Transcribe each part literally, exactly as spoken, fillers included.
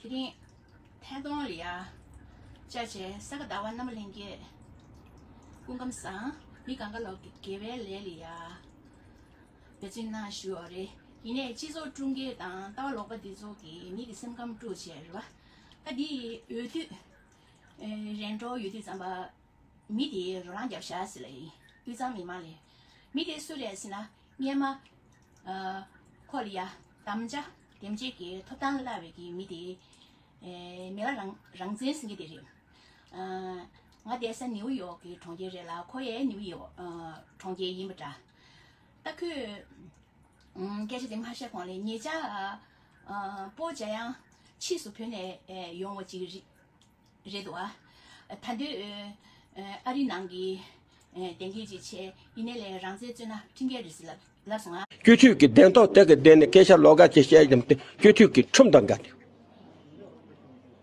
དེ་རིང་ཐད་གཏོང་ལ་ཡ་བཅར་བྱས་ས་ག་ཟླ་བ་རྣམ་པ་ལྷན་རྒྱས་སྐུ་ཁམས་བཟང་། མི་གང་ག་ལོག་དགེ་བའི་ལས་ལ་ཡ་འབད་བརྩོན་གནང་ཞུ་བ་རེད། ཡིན་ནའི་སྤྱི་ཚོགས་དཀྲུག་མཁན་དང་ལྟ་བ་ལོག་པ་འདི་ཚོ་གིས་མི་གི་སེམས་ཁམས་དཀྲུག་བྱས་རེད་བ། ད་འདི་འོས་བསྡུ་རན་འགྲོ་ཡོད་དུས་ཙམ་པ། མི་དེ་རོ་ལངས་རྒྱབ་བཞག་ཟེར་ལ་ཡིན། དབུས་གཙང་མི་མང་ལས། མི་དེ་སུ་རེད་ཟེར་ན། སྔན་མ། ཨ། ཁོ་ལ་ཡ་དམ་བཅའ་དེམ་བྱེད་ཀྱི་ཐོབ་ཐང་བརླག་པའི་གི་མི་དེ། ཨེ། མི་ལ་རང་རང་བཙན་ཟེར་གྱི་དེ་རེད། ཨ། ང་བསྡད་ས་ནིའུ་ཡོག་གི་གྲོང་ཁྱེར་རེད་ལ། ཁོ་ཡང་ནིའུ་ཡོག་ཨ། གྲོང་ཁྱེར་ཡིན་པ་འདྲ། ད་ཁོས། ཨ། སྐད་ཆ་དེ་མ་བཤད་གོང་ལ་ཉེ་ཆར། ཨ། སྤོ་འཇམ་དབྱངས་ཕྱིས་སུ་བོད་ནས་ཨེ། ཡོང་བ་ཅིག་རེད། རེད་འདུག་ཨ། ད་དུང་ཨ་རི་ནང་གི་བདེན་དཔང་ཅིག་བྱས། ཡིན་ནའི་ལས་རང་བཙན་རྩོད་ན་ཁྲིམས་འགལ་རེད་ཟེར་ལབ་ལབ་སོང་ཨ། སྤྱི་འཐུས་ཀྱི་གདན་ཐོག་དེ་གི་སྟེང་ནས་སྐད་ཆ་ལོགས་ཀ་ཅིག་བཤད་ཀྱི་འདུག་སྤྱི་འཐུས་ཀྱི་ཁྲིམས་དང་འགལ་ཏེ།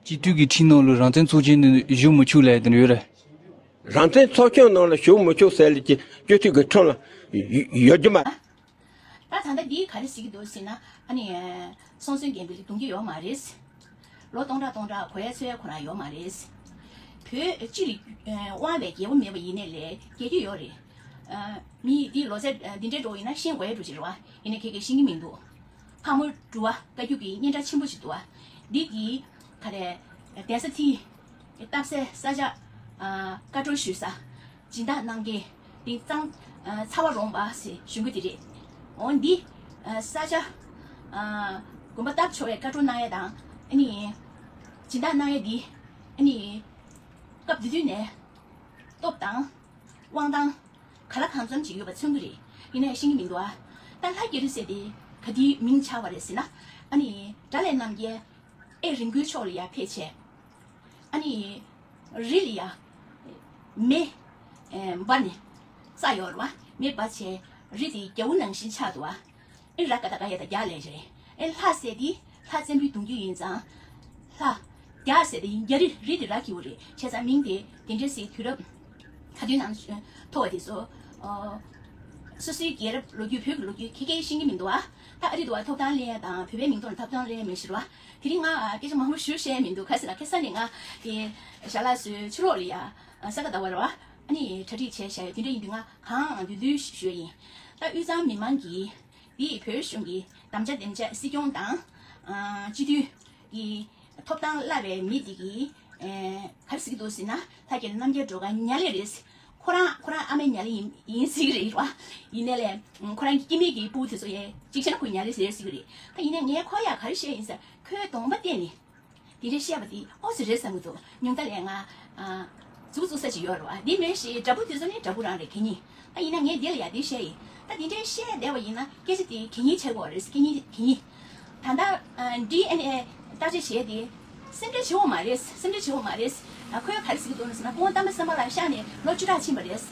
སྤྱི་འཐུས་ཀྱི་ཁྲིམས་ནང་ལ་རང་བཙན་ཚོགས་ཆེན་ནང་ཞུགས་མི་ཆོག་ལབ་དེ་འདྲ་ཡོད་རེད། རང་བཙན་ཚོགས་ཆེན་ནང་ལ་ཞུགས་མི་ཆོག་ཟེར་ལབ་ཀྱི་སྤྱི་འཐུས་ཀྱི་ཁྲིམས་ལ་ཡོད་རྒྱུ་མ། ད་ད་ལྟ་འདི་ག་རེ་ཟེར་གྱི་འདུག་ཟེར་ན། ཨ་ནི། སྲོང་བཙན་སྒམ་པོ་ལ་རྡུང་རྒྱུ་ཡོད་མ་རེད། ལོ་སྟོང་ཕྲག་སྟོང་ཕྲག་གོ་ཡ་ཚོད་ཡ་ཁོ་རང་ཡོད་མ་རེད། བོད་སྤྱི་ལ་དབང་བའི་རྒྱལ་པོ་མེད་པ་ཡིན་ནའི་ལས་རྒྱལ་རྒྱུ་ཡོད་རེད། མི་འདི་ལོ་ཚད་འདི་འདྲའི་འགྲོ་ཡིན་ན་ཤེས་དགོས་ཡ་འགྲོ་ཅིག་རེད་བ། ཡིན་ནའི་ཁྱེད་ཀྱིས་ཤེས་ཀྱི་མི་འདུག་ཕག་མོ་འབྲུ་བ་བཀའ་བརྒྱུད་ཀྱི་སྙན་གྲགས་ཆེན་པོ་ཞིག་འདུག་བ། འདི་གི་ག་རེ། གདན་ས་མཐིལ། སྟག་གཟིག་ས་ཆ། ཨ། བཀའ་འཁྲོལ་ཞུ་ས། སྦྱིན་བདག་གནང་མཁན་དེ་གཙང་། ཨ། ཚ་བ་རོང་པ་ཟེར་གཞུང་གི་དེ་རེད། འོ་འདི། ཨ། ས་ཆ། ཨ། དགོན་པ་བཏབ་ཆོག་པའི་བཀའ་འཁྲོལ་གནང་ཡས་དང་། ཨ་ནི། སྦྱིན་བདག་གནང་ཡས་འདི། ཨ་ནི། སྐབས་དེ་དུས་ནས་སྟོབས་དང་། དབང་ཐང་། ག་ལ་གང་འཚམ་ཅིག་ཡོད་པ་མཚོན་གྱི་རེད། ཡིན་ནའི་ཤེས་ཀྱི་མི་འདུག་ཨ། ད་ལྷ་རྒྱ་རི་ཟེར་དེ་ག་དུས་མིང་ཆགས་པ་རེད་ཟེར་ན། ཨ་ནི། དགྲ་ལྷའི་རྣམ་རྒྱལ། ཨེ་རིང་པོའི་ཕྱོགས་ལ་ཡར་ཕེབས་བྱས། ཨ་ནི། རི་ལ་ཡ། མེ། ཨེ། འབར་ནས། རྩྭ་ཡོད་རེད་བ། མེ་འབར་བྱས། རི་དེ་རྒྱལ་པོ་ནང་བཞིན་ཆགས་འདུག་བ། ཨེ་ར་ཀ་ད་ཀ་ཡ་ད་རྒྱ་ལས་རེད། ཨེ་ལྷ་ཟེར་དེ་ལྷ་བཙན་པོའི་གདུང་རྒྱུད་ཡིན་ཙང་། ལྷ། རྒྱ་ཟེར་དེ་རྒྱ་རི་རི་དེ་ར་གི་བོ་རེད། བྱས་ཙང་མིང་དེ་དེ་འདྲ་ཟེར་དུས་རབས་ག་དུས་ནང་ཐོག་དེ་ཚོ། ཨོ། སོ་སོའི་རྒྱལ་རབས་ལོ་རྒྱུས། བོད་ཀྱི་ལོ་རྒྱུས་ཁྱེད་ཀྱིས་ཤེས་ཀྱི་མི་འདུག་བ། ད་ཨ་རི་འདུག་བ། ཐོབ་ཐང་ལེན་ཡ་དང་བོད་པའི་མིང་ཐོག་ལ་ཐོབ་ཐང་ལེན་ཡ་མི་ཤེས་རེད་བ། དེ་རིང་ང་སྐད་ཆ་མང་པོ་ཞུ་ཤེས་མི་འདུག་ག་ཟེར་ན། ཁ་སང་ནས་ང་དེ་ཞྭ་ལགས་ཚོའི་ཕྱི་ལོགས་ལ་ཡ་ས་ག་ཟླ་བ་རེད་བ། ཨ་ནི་གྲ་སྒྲིག་བྱས་བཞག་ཡོད། དེ་འདྲ་ཡིན་དུས་ང་གང་བསྡུས་བསྡུས་ཞུ་ཡ་ཡིན། ད་དབུས་གཙང་མི་མང་གིས་འདི་བོད་གཞུང་གི་དམ་བཅའ་དེམ་བཅའ་སྲིད་སྐྱོང་དང་། ཨ། སྤྱི་འཐུས་ཀྱི་ཐོབ་ཐང་བརླག་པའི་མི་འདི་གིས། ཨེ། ག་རེ་ཟེར་གྱི་འདུག་ཟེར་ན། ལྷ་རྒྱ་རི་རྣམ་རྒྱལ་སྒྲོལ་དཀར་ཉ་ལེ་རེད། ཁོ་རང་ཁོ་རང་ཨ་མའི་ཉ་ལེ་ཡིན་ཡིན་ཟེར་གྱི་རེད་བ། ཡིན་ནའི་ལས་ཁོ་རང་གི་སྐྱེ་དམན་གྱི་སྤུ་གུ་དེ་ཚོ་ཡང་གཅིག་བྱས་ན་ཁོའི་ཉ་ལེ་རེད་ཟེར་གྱི་རེད། ད་ཡིན་ནའི་ངས་ཁོ་ཡ་ག་རེ་བཤད་ཡིན་ཟེར། ཁོའི་གདོང་པ་བལྟས་ནས་དེ་འདྲའི་བཤད་པ་དེ་ཨོ་ཙི་རེད་བསམ་གྱི་འདུག་ཉུང་མཐའ་ལས་ང་། ཨ། མཛུབ་བཙུགས་ས་ཅིག་ཡོད་རེད་བ། འདི་མེད་ཞེས་དགྲ་བོ་དེ་ཚོ་ནི་དགྲ་བོ་རང་རེད། གད་སྙིགས། ད་ཡིན་ན་ངས་འདི་ལ་ཡ་འདི་བཤད་ཡིན། ད་འདི་འདྲའི་བཤད་བསྡད་པ་ཡིན་ན་སྐད་ཆ་དེ་གད་སྙིགས་ཆགས་ཀྱི་ཡོད་རེད། གད་སྙིགས་གད་སྙིགས། ད་ལྟ་ཨ། ཌི་ཨེན་ཨེ་བརྟག་དཔྱད་བྱས་ཏེ། སེམས་ཁྲལ་བྱེད་དགོས་མ་རེད། སེམས་ཁྲལ་བྱེད་དགོས་མ་རེད། ཨ། ཁོས་ག་རེ་ཟེར་གྱི་འདུག་ཟེར་ན། སྐུ་ངོ་དམ་པ་སེམས་དཔའ་ལགས་གཤེགས་ནས་ལོ་བཅུ་ཕྲག་ཕྱིན་པ་རེད། ལྷ་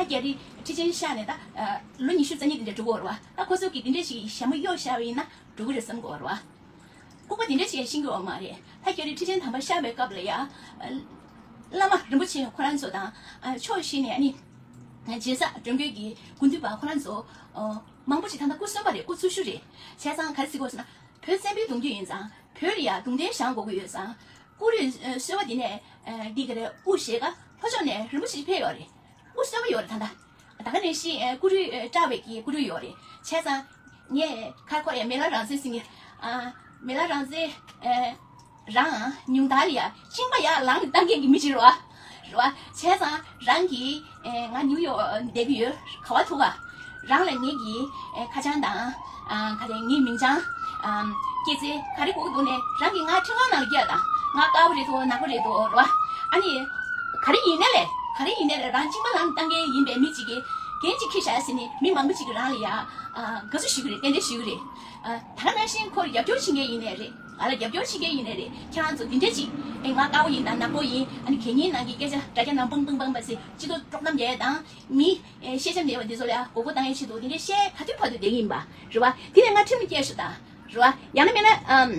རྒྱ་རི་ཁྲི་ཆེན་གཤེགས་ནས་ད། ཨ། ལོ་ཉི་ཤུ་རྩ་གཉིས་དེ་འདྲ་འགྲོ་གི་ཡོད་རེད་བ། ད་ཁོ་ཚོ་གིས་དེ་འདྲ་ཞིག་ཞྭ་མོ་གཡོགས་བཞག་པ་ཡིན་ན་འགྲོ་གི་རེད་བསམ་གྱི་ཡོད་རེད་བ། ལྐུགས་པ་དེ་འདྲ་ཞིག་ཤེས་ཀྱི་ཡོད་མ་རེད། ལྷ་རྒྱ་རི་ཁྲི་ཆེན་དམ་པ་གཤེགས་པའི་སྐབས་ལ་ཡ། ཨ། བླ་མ་རིན་པོ་ཆེ་ཁོ་རང་ཚོ་དང་། ཨ། ཕྱོགས་བཞི་ནས་ཨ་ནི། རྗེ་ས་འགྲོ་མགོན་གྱི་སྐུ་མདུན་པ་ཁོ་རང་ཚོ། ཨ། མང་པོ་ཞིག་ད་ལྟ་སྐུ་གསོན་པ་རེད། སྐུ་འཚོ་བཞུགས་རེད། བྱས་ཙང་ག་རེ་ཟེར་དགོས་ཟེར་ན། བོད་བཙན་པོའི་གདུང་རྒྱུད་ཡིན་ཙང་བོད་ལ་ཡ་གདུང་རྟེན་བཞེངས་དགོས་ཀྱི་ཡོད་ཙང་། སྐུ་རུས་གསོལ་བ་འདི་ནས། ཨ། འདི་ག་རེ་དབུ་བཞེས་ཀ་ལྷོ་ཕྱོགས་ནས་རིན་པོ་ཆེ་ཕེབས་ཡོད་རེད། དབུ་གསོལ་བ་ཡོད་རེད་ད་ལྟ། ད་ག་ནང་བཞིན། ཨ། སྐུ་རུས། ཨ། བཀྲ་བའི་གི་སྐུ་རུས་ཡོད་རེད། བྱས་ཙང་། ངས་ཁ་ཁོ་ཡ་མེ་ལ་རང་བཙན་ཟེར་གྱི། ཨ། མེ་ལ་རང་བཙན། ཨ། རང་ཉུང་མཐའ་ལ་ཡ་གཅིན་པ་ཡར་ལངས་བཏང་མཁན་གྱི་མི་ཅིག་རེད་བ། རེད་བ། བྱས་ཙང་རང་གིས། ཨ། ང་ནིའུ་ཡོག་བསྡད་ཀྱི་ཡོད། ག་བ་ཐུག་ག་རང་ལ་ངེད་ཀྱི། ཨ། ཁ་བྱང་དང་། ཨ། ག་རེ་ངའི་མིང་བྱང་། ཨ། སྐྱེས་ཚེས་ག་རེ་དགོས་ཀྱི་འདུག་ནས་རང་གིས་ང་ཁྲིམས་ཁང་ནང་ལ་བསྐྱལ་དང་། ང་དཀར་པོ་རེད་འདུག་ནག་པོ་རེད་འདུག་རེད་བ། ཨ་ནི། ག་རེ་ཡིན་ནའི་ལས། ག་རེ་ཡིན་ནའི་ལས་རང་གཅིན་པ་ལངས་བཏང་མཁན་ཡིན་པའི་མི་གཅིག་གིས་འགན་གཅིག་འཁྱེར་བཞག་ཟེར་ནས་མི་མང་པོ་གཅིག་གིས་རང་ལ་ཡ། ཨ། དགའ་བསུ་ཞུ་གི་རེད། རྟེན་འབྲེལ་ཞུ་གི་རེད། ཨ། ད་ག་ནང་བཞིན་ཁོར་རྒྱབ་སྐྱོར་བྱེད་མཁན་ཡིན་ནའི་རེད། ང་ལ་རྒྱབ་སྐྱོར་བྱེད་མཁན་ཡིན་ནའི་རེད། ཁྱེད་རང་ཚོ་འདི་འདྲས་ཅིག་ཨེ། ང་དཀར་པོ་ཡིན་དང་ནག་པོ་ཡིན། ཨ་ནི་གད་སྙིགས་ནང་གི་སྐད་ཆ་དྲ་རྒྱ་ནང་སྤང་སྤང་སྤང་སྤང་ཟེར་སྤྱི་ཚོགས་དཀྲོག་གཏམ་རྒྱག་ཡ་དང་། མི། ཨེ། ཤེས་བྱ་མེད་པ་འདི་ཚོ་ལ་ཡ་མགོ་སྐོར་བཏང་ཡའི་ཆེད་དུ་འདི་འདྲས་བཤད་ག་དུས་བར་དུ་བསྡད་ཀྱི་ཡིན་པ་རེད་བ། དེ་ནས་ང་ཁྲིམས་ལ་བསྐྱལ་ཤོག་དང་། རེད་བ། ཡང་ན་མིན་ན། ཨམ།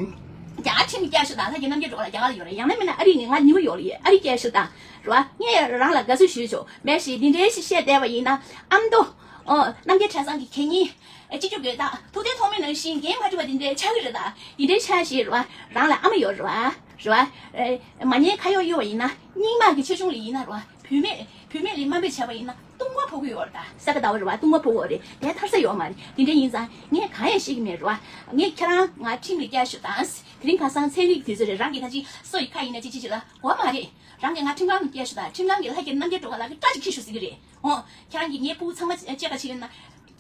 རྒྱ་གར་ཁྲིམས་ལ་བསྐྱལ་ཤོག་དང་། ལྷ་རྒྱལ་རྣམ་རྒྱལ་སྒྲོལ་དཀར་ལགས་རྒྱ་གར་ལ་ཡོད་རེད། ཡང་ན་མིན་ན་ཨ་རི་ནས་ང་ནིའུ་ཡོག་ལ་ཡོད། ཨ་རི་བསྐྱལ་ཤོག་དང་། རེད་བ། ངས་རང་ལ་དགའ་བསུ་ཞུས་ཆོག་མེད་ཞེས་འདི་འདྲའི་ཞིག་བཤད་བསྡད་པ་ཡིན་ན། ཨ་མདོ། ཨོ། རྣམ་རྒྱལ་ཁྲ་ཚང་གི་གད་སྙིགས། སྤྱི་སྤྱོད་དགོས་དག་ཐུགས་བརྟན་ཐོགས་མེད་ནང་བཞིན་འགན་མ་འཁྲི་བ་དེ་འདྲའི་ཆགས་ཀྱི་རེད་ད། དེ་འདྲའི་ཆགས་ཤིག་རེད་བ། རང་ལ་ཨ་མ་ཡོད་རེད་བ། རེད་བ། མ་ཉེས་ཁ་གཡོག་གཡོག་ཡིན་ན། རྙིང་མ་གི་ཆེ་ཆུང་ལ་ཡིན་ན་རེད་བ། བུད་མེད་བུད་མེད་ལ་དམའ་འབེབས་བྱས་པ་ཡིན་ན་ལྟུང་བ་ཕོག་གི་ཡོད་རེད་ད། ས་ག་ཟླ་བ་རེད་བ། ལྟུང་བ་ཕོག་གི་ཡོད་རེད། དེ་ཐར་ས་ཡོད་མ་རེད། དེ་འདྲ་ཡིན་ཙང་ངས་གང་ཡང་ཤེས་ཀྱི་མེད་རེད་བ། ངས་ཁྱེད་རང་ང་ཁྲིམས་ལ་བསྐྱར་ཞུ་དང་། དེ་རིང་ཁ་སང་ཚན་རིག་དུས་ཚོད་རེད། རང་གི་ད་ཅི་སོ་ཡི་ཁ་ཡིན་ན་ཅི་ཅི་ཅི་ལ་གོ་མ་རེད། རང་གིས་ང་ཁྲིམས་ཁང་ལ་བསྐྱར་ཞུ་དང་། ཁྲིམས་ཁང་གི་ལྷ་རྒྱལ་རྣམ་རྒྱལ་སྒྲོལ་དཀར་ལགས་ཀྱིས་སྐྲ་ཅིག་འཁྱེར་ཤོག་ཟེར་གྱི་རེད། འོ། ཁྱེད་རང་གིས་ངའི་སྤུ་གུ་ཚང་མ་ཅེ་ག་བྱེད་ཡོད་ན།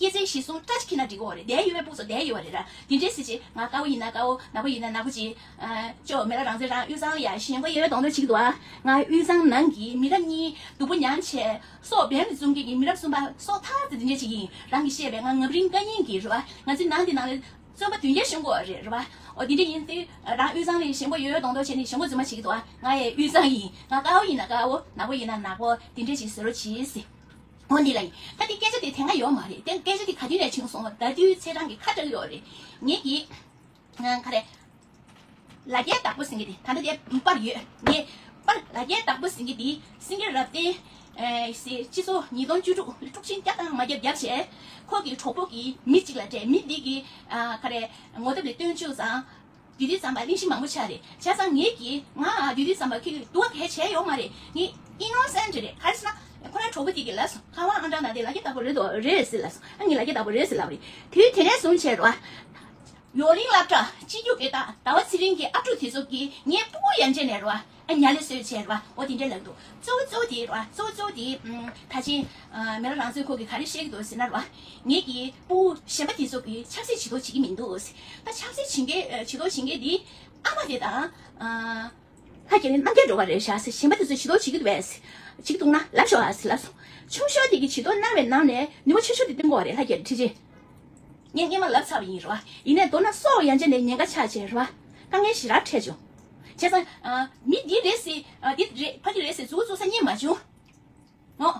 སྐྱེད་ཚལ་གཞི་བཟུང་སྐྲ་ཅིག་འཁྱེར་ན་འགྲིག་གི་རེད། བསྡད་ཡོད་པའི་སྤུ་གུ་ཚོ་བསྡད་ཡོད་རེད་ར། དེ་འདྲའི་སྲིད་ཅེས་ང་དཀར་པོ་ཡིན་ན་དཀར་པོ། ནག་པོ་ཡིན་ན་ནག་པོ་ཅིག་ཨ། ཅོ་མེ་ལ་རང་བཙན་རང་དབུས་གཙང་ལ་ཡ་ཞེན་ཁོག་ཡོད་མདོག་མདོག་བྱེད་ཀྱི་འདུག་ཨ། ང་དབུས་གཙང་ནང་གི་མི་རབས་གཉིས་སྡུག་པོ་མྱངས་བྱས་སྲོག་འབེན་ལ་བཙུགས་མཁན་གྱི་མི་རབས་གསུམ་པ་སྲོག་ཐར་ཚེ་དེ་འདྲ་ཅིག་ཡིན། རང་གིས་བཤད་པའི་ང་རྔམ་རིམ་བཀའ་རྙིང་གི་རེད་བ། ང་ཚོའི་ནང་དེ་ནང་ལ་བཙོན་པ་བདུན་བརྒྱ་ཤོང་གི་ཡོད་རེད་རེད་བ། འོ་དེ་འདྲ་ཡིན་དུས་རང་དབུས་གཙང་ལ་ཞེན་ཁོག་ཡོད་ཡོད་མདོག་མདོག་བྱས་ནས་ཞེན་ཁོག་རྫུན་མ་བྱེད་ཀྱི་འདུག་ཨ། ང་ཡི་དབུས་གཙང་ཡིན། ང་དཀར་པོ་ཡིན་ན་དཀར་པོ། ནག་པོ་ཡིན་ན་ནག་པོ། དེ་འདྲ་ཅིག་བཟོ་རོགས་གྱིས་ཟེར། འོ་འདི་ལ་ཡིན། ད་འདི་སྐད་ཆ་དེ་དེ་སྔ་ཡོད་མ་རེད། དེ་སྐད་ཆ་དེ་ག་དུས་ནས་བྱུང་སོང་། ད་དུས་ཚེ་རང་གི་ཁ་གྲག་ཡོད་རེད། ངེད་ཀྱིས་ཨ། ག་རེ། ལ་རྒྱའི་བདག་པོ་ཟེར་མཁན་དེ་ད་ལྟ་དེ་པར་ཡོད། ངས་པར་ལ་རྒྱའི་བདག་པོ་ཟེར་མཁན་དེ་སེང་གེ་རབ་བརྟན་ཨེ་སི་སྤྱི་ཚོགས་ཉིས་སྟོང་བཅུ་དྲུག་དཀྲུག་ཤིང་བརྒྱབ་དང་མ་བརྒྱབ་བརྒྱབ་བྱས། ཁོ་གི་གྲོགས་པོ་གིས་མི་གཅིག་ལ་སྤྲད། མི་འདི་གིས་ཨ། ག་རེ། ངོ་དེབ་ལ་སྟོན་བཅུག་ཙང་། དེ་དུས་ཙམ་པ་གླེང་གཞི་མང་པོ་ཆགས་རེད། བྱས་ཙང་ངེད་ཀྱིས་ང་དེ་དུས་ཙམ་པ་ཁྱེད་ཀྱིས་སྡུག་པ་ག་བྱས་ཡོད་མ་རེད། ངས་ཨི་ནོ་སེན་ཊི་རེད། ག་རེ་ཟེར་ན་ཁོ་རང་གྲོགས་པོ་དེ་གིས་ལབ་སོང་། ཁ་དབང་ཨང་གྲངས་ནང་དེ་ལ་རྒྱ་བདག་པོ་རེད་དོ་རེད་ཟེར་ལབ་སོང་། ཨ་ངས་ལ་རྒྱ་བདག་པོ་རེད་ཟེར་ལབ་པ་རེད། དུས་དེ་ནས་བཟུང་བྱས་རེད་བ། ཡོ་རིང་སློབ་གྲྭ་སྤྱི་རྒྱུགས་དེ་དང་ཟླ་བ་ཚེ་རིང་གི་ཨ་ཕྲུག་དེ་ཚོ་གིས་ངའི་སྤུ་གུ་ཡན་ཆད་ནས་རེད་བ། ཨ་ཉ་ལེ་གསོས་བྱས་རེད་བ། འོ་དེ་འདྲ་ལབ་འདུག་གཙོ་བོ་གཙོ་བོ་དེ་རེད་བ། གཙོ་བོ་གཙོ་བོ་དེ་ཨ། ད་ཕྱིན་ཨ། མེ་ལ་རང་བཙན་ཁོ་གིས་ག་རེ་བཤད་ཀྱི་འདུག་ཟེར་ན་རེད་བ། ངེད་ཀྱི་སྤུ་གུ་གཞན་པ་དེ་ཚོ་གིས་ཆབ་སྲིད་བྱེད་དོ་བྱེད་ཀྱི་མི་འདུག་ཟེར། ད་ཆབ་སྲིད་བྱེད་མཁན་ཨ། བྱེད་དོ་བྱེད་མཁན་དེ་ཨ་མ་དེ་དང་ཨ། ལྷ་རྒྱལ་ནི་རྣམ་རྒྱལ་འགྲོ་བ་རེད་ཤག་ཟེར། གཞན་པ་དེ་ཚོས་བྱེད་དོ་བྱེད་ཀྱི་འདུག་བས་ཟེར། བྱེད་ཀྱི་འདུག་ན་ལབ་ཤོག་ཨ་ཟེར་ལབ་སོང་། ཆུང་ཤོས་དེ་གིས་བྱེད་དོ་གནང་བའི་ནང་ནས་ནུས་པ་ཆེ་ཤོས་དེ་བཏོན་དགོས་རེད། ལྷ་རྒྱལ་ཁྲི་ཆེན། ངས་སྔོན་མ་ལབ་ཚར་བ་ཡིན་རེད་བ། ཡིན་ནའི་མདོར་ན་སྲོག་ཡན་ཆད་ནས་ཉེན་ཁ་ཆགས་བྱས་རེད་བ། དཀའ་ངལ་ཞེ་དྲག་འཕྲད་བྱུང་། བྱས་ཙང་ཨ། མི་འདི་རེད་ཟེར་ཨ། འདི་རེད་ཕ་གི་རེད་ཟེར་ཟུར་བཙུགས་ས་རྙེད་མ་བྱུང་། ངོ་།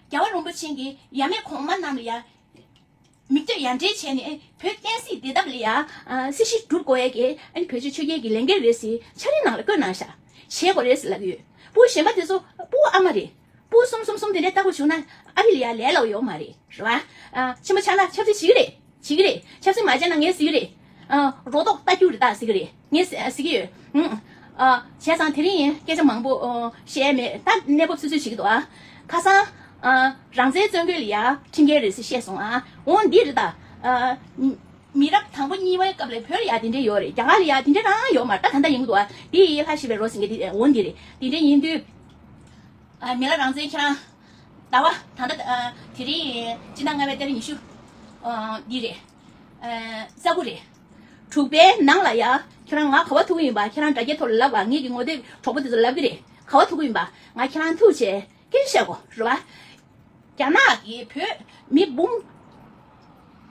རྒྱལ་བ་རིན་པོ་ཆེ་གིས་ཡབ་མེས་གོང་མ་རྣམས་ལ་ཡ། མིག་ལྟོས་ཡར་འདྲེན་བྱས་ནས་བོད་བསྟན་སྲིད་བདེ་ཐབས་ལ་ཡ། ཨ། སྲིད་ཞི་སྒྲུབ་དགོས་ཡས་ཀྱི་ཨ་ནི་བོད་ཆོས་ཆོས་རྒྱལ་གྱི་ལས་འགན་རེད་ཟེར་འཆར་གཞི་ནང་ལ་བཀོད་གནང་ཤག་བྱེད་དགོས་རེད་ཟེར་ལབ་ཀྱི་ཡོད། སྤུ་གུ་གཞན་པ་དེ་ཚོ་སྤུ་གུ་ཨ་མ་རེད། སྤུ་གུ་གསུམ་གསུམ་གསུམ་དེ་འདྲའི་ལྟ་བུ་བྱུང་ན་ཨ་རི་ལ་ཡ་ལས་སླ་པོ་ཡོད་མ་རེད། རེད་བ། ཨ། ཆེན་པོ་ཆགས་ན་ཆབ་སྲིད་བྱེད་ཀྱི་རེད། བྱེད་ཀྱི་རེད། ཆབ་སྲིད་མ་བྱས་ན་ངས་ཟེར་གྱི་རེད། ཨ། རོ་ཏོག་ལྟ་རྒྱུ་རེད་ད་ཟེར་གྱི་རེད། ངས་ཟེར་ཟེར་གྱི་ཡོད། ཨང་། ཨ། བྱས་ཙང་དེ་རིང་ཡིན་སྐད་ཆ་མང་པོ་ཨ། བཤད་མེད་ད། གནས་བབ་སོ་སོས་བྱེད་ཀྱི་འདུག་ཨ། ཁ་སང་ཨ། རང་བཙན་རྩོད་མཁན་ལ་ཡ་ཁྲིམས་འགལ་རེད་ཟེར་བཤད་སོང་ཨ། འོ་འདི་རེད་ད། ཨ། མི་རབས་དང་པོ་གཉིས་པའི་སྐབས་ལ་བོད་ལ་ཡ་དེ་འདྲ་ཡོད་རེད། རྒྱ་གར་ལ་ཡ་དེ་འདྲ་རང་ཡོད་མ་རེད། ད་ད་ལྟ་ཡིན་གྱི་འདུག་ཨ། འདི་ཡི་ལྷ་ཞི་བའི་རོ་ཟེར་མཁན་དེ་འོ་འདི་རེད། དེ་འདྲ་ཡིན་དུས། ཨ། མི་ལ་རང་བཙན་ཁྱེད་རང་། ཟླ་བ་ད་ལྟ་ཨ། དེ་རིང་སྤྱི་ཟླ་ལྔ་པའི་ཏ་རིག་ཉི་ཤུ། ཨ། འདི་རེད། ཨ། ས་དགུ་རེད། དྲུག་པའི་ནང་ལ་ཡ། ཁྱེད་རང་ང་ག་པར་ཐུག་གི་ཡིན་པ་ཁྱེད་རང་དྲ་རྒྱའི་ཐོག་ལ་ལབ་པ། ངེད་ཀྱི་ངོ་དེབ་གྲོགས་པོ་དེ་ཚོ་ལབ་ཀྱི་རེད། ག་པར་ཐུག་གི་ཡིན་པ། ང་ཁྱེད་རང་ཐུག་བྱས་སྐད་ཆ་བཤད་དགོས་རེད་བ། རྒྱ་ནག་གིས་བོད་མི་འབུམ་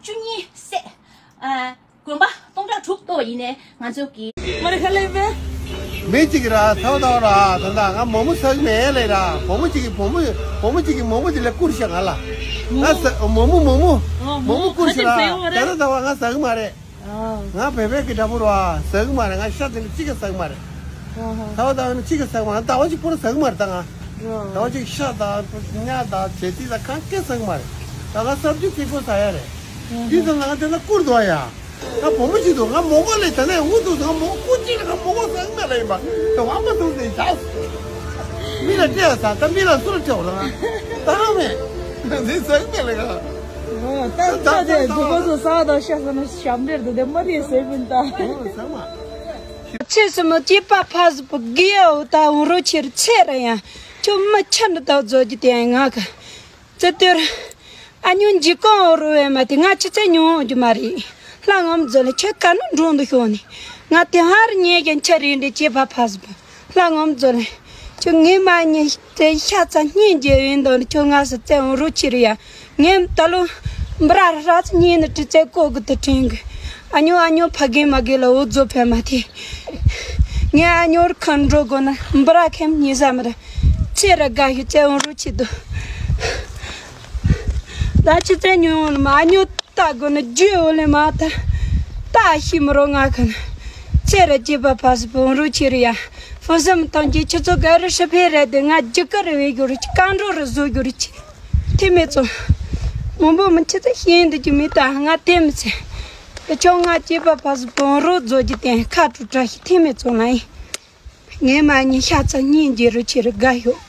བཅུ་གཉིས་བསད། ཨ། དགོན་པ་སྟོང་ཕྲག་དྲུག་གཏོར་བ་ཡིན་ནའི་ང་ཚོ་གི། མ་རེད་ཁ་ལེ་བས། མི་གཅིག་གིས་ར་ཚ་བ་ཚ་བ་ར་ད་ལྟ་ང་མོག་མོག་ཟ་གི་མེད་ལབ་ར། བུ་མོ་གཅིག་གིས་བུ་མོ་བུ་མོ་གཅིག་གིས་མོག་མོག་དེ་ལ་བསྐུར་ཤག་ང་ལ། ང་ཟ་མོག་མོག་མོག་མོག་མོག་མོག་བསྐུར་ཤག་ར། ད་ལྟ་ཚ་བ་ང་ཟ་གི་མ་རེད། ང་བོད་པའི་གི་འདྲ་པོ་ར་ཟ་གི་མ་རེད། ང་ཤ་དེ་ལ་གཅིག་ཀྱང་ཟ་གི་མ་རེད། ཚ་བ་ཚ་བ་ནི་གཅིག་ཀྱང་ཟ་གི་མ་རེད། ཟླ་བ་གཅིག་པོ་ར་ཟ་གི་མ་རེད་ད་ང་། ཟླ་བ་གཅིག་ཤ་དང་ཉ་དང་བྱེ་ཐིག་དང་གང་གས་ཟ་གི་མ་རེད། ད་ང་སྲབ་ཅིག་ཐིག་པོ་ཟ་ཡ་རེད། དེ་ཙམ་ལ་ང་དེ་ན་བསྐུར་འདུག་ཡ། ང་བུ་མོ་ཞིག་འདུག་ང་མོག་མོག་ལས་ད་ནས་འུ་འདུག་ང་མོག་མོག་བསྐུར་ཅིག་ལ་ང་མོག་མོག་ཟ་གི་མེད་ལ་ཡིན་པ། ད་ང་མ་འདུག་ཟེར་བཞག་མི་ལ་སྤྲད་ཟ། ད་མི་ལ་སུ་ལ་སྤྲད་འོ་ལ་ང་ད་རང་མེད། ང་འདི་ཟ་གི་མེད་ལ་ང་། ད་ད་དེ་འདུག་གོ་ཚོ་ཟ་དང་ཤ་ཟ་ན་ཞབས་འདྲེར་འདུག་དེ་མ་རེད་ཟེར་བིན་ད། ཟ་མ། ཚེ་སྲིད་མོ་སྐྱེས་པ་ཕ་སུ་པོ་གི་ཡའོ་ད་འུ་རུ་ཆེར་ཚེ་ར་ཡང་ཁྱོད་མི་ཆ་འདི་ད་རྫོགས་རྒྱུ་དེ་ཡང་ང་ག་ཙི་ཏེར། ཨ་ཉོ་འཇིག་གོང་འུ་རུ་བས་མ་དེ་ང་ཆི་ཚེ་ཉུང་འོང་རྒྱུ་མ་རེད། ལྷ་ངོམ་རྫོ་ལ་ཁྱོད་ག་ནི་འགྲོ་འདུག་ཤོག་ནི། ང་དེ་ཧར་ཉེ་རྒན་ཆ་རེད་འདྲེ་སྐྱེས་པ་ཕ་སུ་པོ། ལྷ་ངོམ་རྫོ་ལ། ཁྱོད་ངའི་མ་ཉེ་དེ་ཤ་ཚ་སྙིང་རྗེ་ཡིན་དོ་ནི་ཁྱོད་ང་སི་ཚེ་འུ་རུ་ཆེར་ཡ། ངས་ད་ལོ་འབྲ་ར་ཚ་ཉིན་ནི་དྲི་ཚེ་ཀོ་གི་དུ་དྲན་གི། ཨ་ཉོ་ཨ་ཉོ་ཕ་གི་མ་གི་ལ་འུ་ཛོ་ཕེ་མ་ཐི། ངས་ཨ་ཉོར་ཁ་འགྲོ་དགོ་ན་འབྲ་ཁེམ་ཉི་ཟ་མི་ར། ཚེ་ར་དགའ་ཞུ་ཚེ་འུ་རུ་ཆི་དུ། ད་ཆི་ཚེ་ཉུང་ནི་མ་ཨ་ཉོ་ལྟ་དགོ་ན་རྒྱུ་འུ་ལེ་མ་ད། ལྟ་ཤི་མི་རོ་ང་ཁ་ན། ཚེ་ར་སྐྱེས་པ་ཕ་སི་པོ་འུ་རུ་ཆི་རི་ཡ། ཕུ་སམ་ཐང་གི་ཆི་ཚོ་ག་རི་ཧྲི་ཕེ་ར་དེ་ང་རྒྱུ་ཀ་རི་བེ་གུ་རུ་ཆི་ཀ་འགྲོ་རི་བཟོ་གུ་རུ་ཆི། དེ་མེད་ཙང་། མང་པོ་མི་ཆེ་ཚེ་ཤེས་འདི་ཀྱི་མི་ད་ང་ཐེ་མི་ཚེ། ཁྱོད་ང་སྐྱེས་པ་ཕ་སུ་བོན་རོ་རྫོ་རྒྱུ་དེ་ཁ་དྲུ་བཀྲ་ཤིས་ཐེ་མི་ཚོ་ན་ཡིན། ངས་མ་ཉི་ཤ་ཚ་སྙིང་རྗེ་རུ་ཆེ་རུ་དགའ་ཤོག།